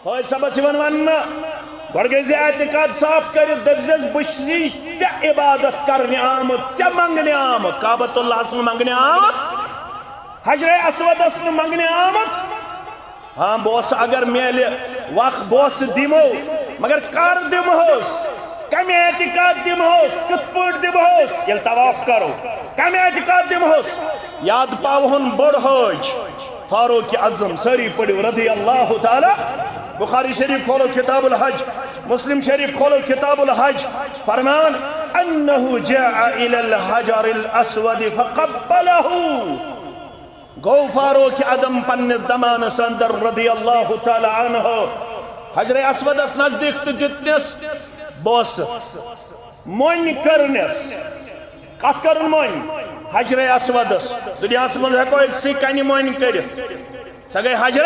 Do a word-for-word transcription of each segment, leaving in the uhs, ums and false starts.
فٲیض صٲبس یِوان وننہٕ، گۄڈٕ گٔے زِ اعتقاد صاف کٔرِتھ، دٔپۍ زٮ۪س، "بہٕ چھُس ژےٚ عبادت کرنہِ آمُت، ژےٚ منگنہِ آمُت، کعبۃ اللہس نہٕ منگنہِ آمُت، حجرِ اسودس نہٕ منگنہِ آمُت۔ ہاں، بوسہٕ اگر میلہِ، وق بوسہٕ دِمو، مگر کر دِمہوس؟ کمہِ اعتقاد دِمہوس؟ کِتھ پٲٹھۍ دِمہوس؟ ییٚلہِ طواف کرو، کمہِ اعتقاد دِمہوس؟" یاد پاوہون بوٚڑ حٲج فاروق اعظم، سٲری پٔرِو، رضی اللہ تعالیٰ۔ بخاری شریف کھولو، کتاب الحج، مسلم شریف کھولو، کتاب الحج، فرمان، "انہ جاء الی الحجر الاسود فقبلہ"۔ گوٚو فاروق اعظم پننِس زمانس اندر، رضی اللہ تعالیٰ عنہ، حجرِ اسودس نزدیک تہٕ دیُتنس بوسہٕ۔ مۄنۍ کٔرنس۔ کتھ کٔرٕن مۄنۍ؟ حجرِ اسودس۔ دُنیاہس منٛز ہٮ۪کو أکسٕے کنہِ مۄنۍ کٔرِتھ۔ سۄ گٔے حجرِ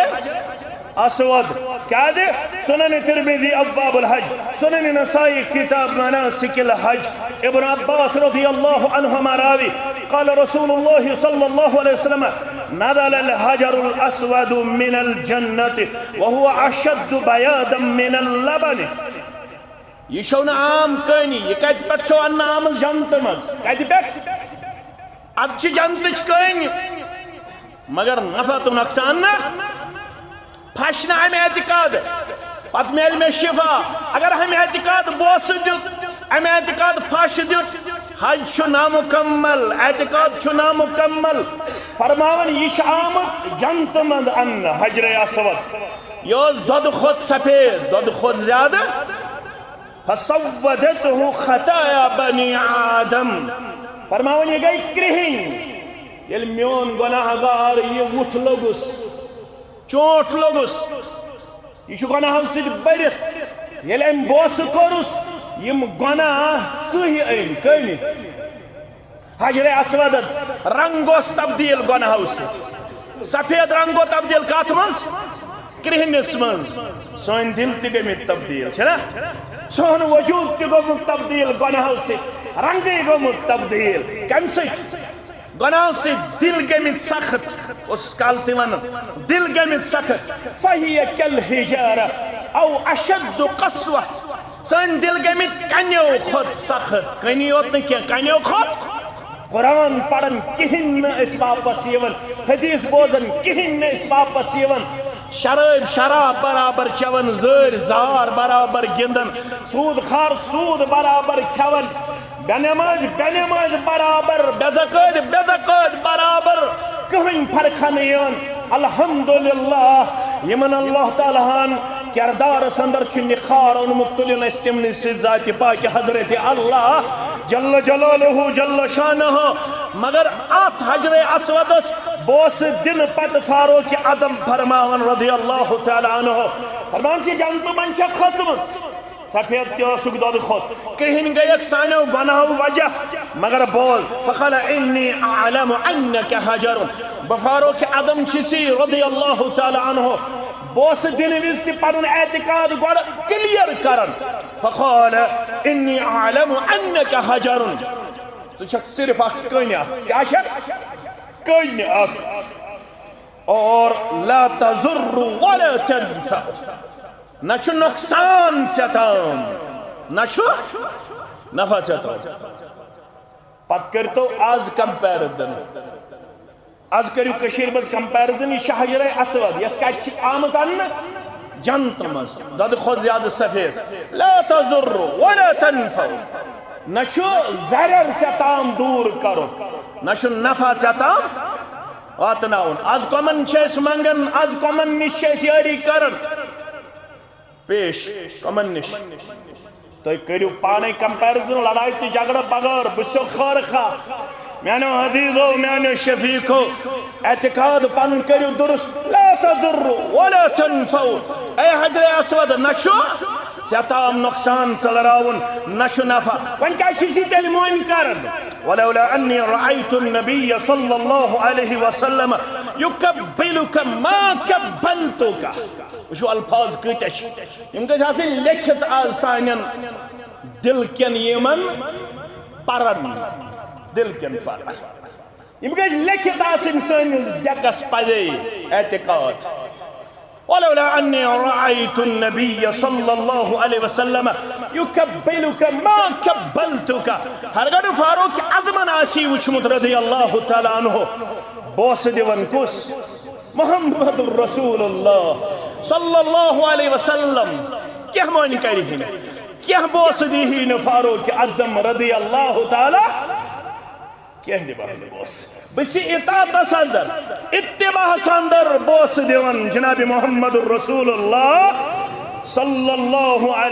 اسود۔ کیٛازِ؟ سنن ترمذی ابواب الحج، سنن نسائی کتاب مناسک الحج۔ ابن عباس رضی اللہ عنہما راوی، قال رسول اللہ صلی اللہ علیہ وسلم، "نزل الحجر الاسود من الجنة وهو اشد بياضا من اللبن"۔ یہِ چھو نہٕ عام کٲنی، یہِ کتہِ پٮ۪ٹھ چھو اننہٕ آمٕژ؟ جنتہٕ منٛز۔ کتہِ پٮ۪ٹھ؟ اتھ چھِ جنتٕچ کٲنی، مگر نفع تہٕ نۄقصان نہ۔ پھش نہٕ امہِ اعتقاد، پتہٕ میلہِ مےٚ شفا۔ اگر امہِ اعتقاد بوسہٕ دیُت، امہِ اعتقاد پھش دیُت، حج چھُ نامکمل، اعتقاد چھُ نامکمل۔ فرماوان، یہِ چھِ آمٕژ جنتہٕ منٛز اننہٕ، حجرِ اسود۔ یہِ اوس دۄدٕ کھۄتہٕ سفید، دۄدٕ کھۄتہٕ زیادٕ۔ فسودته خطايا بني آدم۔ فرماوان، یہِ گٔے کرٛہِنۍ۔ ییٚلہِ میون گۄناہ گار یہِ وُٹھ لوٚگُس، چونٛٹھ لوٚگُس، یہِ چھُ گۄناہو سۭتۍ بٔرِتھ۔ ییٚلہِ أمۍ بوسہٕ کوٚرُس، یِم گۄناہ ژٕہۍ أمۍ کٔمۍ؟ حجرِ اسودس رنگ اوس تبدیل گۄناہو سۭتۍ۔ سفید رنگ گوٚو تبدیل کتھ منٛز؟ کرٛہنِس منٛز۔ سٲنۍ دِل تہِ گٔمٕتۍ تبدیل، چھِ نا؟ سون وجود تہِ گوٚمُت تبدیل گۄناہو سۭتۍ، رنگٕے گوٚمُت تبدیل۔ کمہِ سۭتۍ؟ گۄناہو سۭتۍ دِل گٔمٕتۍ سخت۔ اوس کالہٕ تہِ ونان، دِل گٔمٕتۍ سخت۔ فهي كالحجارة أو أشد قسوة۔ سٲنۍ دِل گٔمٕتۍ کنیو کھۄتہٕ سخت، کنی یوت نہٕ کینٛہہ، کنیو کھۄتہٕ۔ قرآن پرن کِہیٖنۍ نہٕ أسۍ واپس یِوان، حدیث بوزن کِہیٖنۍ نہٕ أسۍ واپس یِوان۔ شرٲبۍ شراب برابر چٮ۪وان، زٲرۍ زار برابر گِنٛدان، سوٗد خار سوٗد برابر کھٮ۪وان، بے نماز بے نماز برابر، بے زکٲتۍ بے زکٲتۍ برابر، کٕہٕنۍ فرقہ نہٕ یِوان۔ الحمدللہ، یِمن اللہ تعالیٰ ہن کردارس اندر چھُ نکھار اوٚنمُت، تُلِن أسۍ تِمنٕے سۭتۍ ذاتِ پاکہِ حضرت اللہ جل جلالہ جل شانہ۔ مگر اتھ حجرِ اسودس بوسہٕ دِنہٕ پتہٕ فاروق اعظم فرماوان رضی اللہ تعالیٰ عنہ، فرمان چھِ، جنتہٕ منٛز چھےٚ کھٔژمٕژ۔ سفید تہِ ٲسٕکھ دۄدٕ کھۄتہٕ، کرٛہِنۍ گٔیَکھ سانیو گۄناہو وجہ، مگر بوز، فقال إني أعلم أنك حجر۔ بہٕ فاروق اعظم چھُسی رضی اللہ تعالیٰ عنہ، بوسہٕ دِنہٕ وِزِ تہِ پنُن اعتقاد گۄڈٕ clear کران۔ فقال إني أعلم أنك حجر۔ ژٕ چھکھ صرف اکھ کٔنۍ اکھ۔ کیٛاہ چھکھ؟ کٔنۍ اکھ۔ اور لا تضر ولا تنفع۔ نہ چھُ نۄقصان ژےٚ تام، نہ چھُ نفع ژےٚ تام۔ پتہٕ کٔرۍتو از comparison۔ از کٔرِو کٔشیٖرِ منٛز comparison، یہِ چھِ حجرِ اسود، یۄس کتہِ چھِ آمٕژ اننہٕ؟ جنتہٕ منٛز، دۄدٕ کھۄتہٕ زیادٕ سفید۔ لا تضر ولا تنفع۔ نہ چھُ ضرر ژےٚ تام دوٗر کرُن، نہ چھُ نفع ژےٚ تام واتناوُن۔ از کمن چھِ أسۍ منگان، از کمن نِش چھِ أسۍ یٲری کران؟ پیش کمن نِش؟ تُہۍ کٔرِو پانے comparison، لڑایہِ تہٕ جھگڑٕ بغٲر۔ بہٕ چھُسو خٲر خواہ، میانیو عزیزو، میانیو شفیقو، اعتقاد پنُن کٔرِو درست۔ لا تضر ولا تنفع۔ اے حجر اسود، نہ چھُ ژےٚ تام نۄقصان ژٔلراوُن، نہ چھُ نفع۔ وۄنۍ کیٛاہ چھُے ژٕ تیٚلہِ مۄنۍ کران؟ ولولا أني رأيت النبي صلى الله عليه وسلم يقبلك ما قبلتك۔ وٕچھِو الفاظ کۭتیٛاہ چھِ۔ یِم گٔژھۍ آسٕنۍ لیکھِتھ آز سانٮ۪ن دِل کٮ۪ن یِمن پرن، دِل کٮ۪ن پرن۔ یِم گٔژھۍ لیکھِتھ آسٕنۍ سٲنِس ڈیکس پزے اعتقاد۔ ولولا انی رأیت النبی صلی اللہ علیہ وسلم یقبلک ما قبلتک۔ ہرگاہ نہٕ فاروق اعظمن آسی وُچھمُت رضی اللہ تعالیٰ عنہ بوسہٕ دِوان کُس؟ محمد رسول اللہ صلی اللہ علیہ وسلم۔ کیٛاہ مٲنۍ کرِ ہن؟ کیٛاہ بوسہٕ دی ہی نہٕ فاروق اعظم رضی اللہ تعالیٰ؟ کیٛاہ دِبہٕ ہن بوسہٕ؟ بہٕ چھُس اطاعتس اندر، اتباعس اندر بوسہٕ دِوان جناب محمد رسول اللہ صلی اللہ علیہ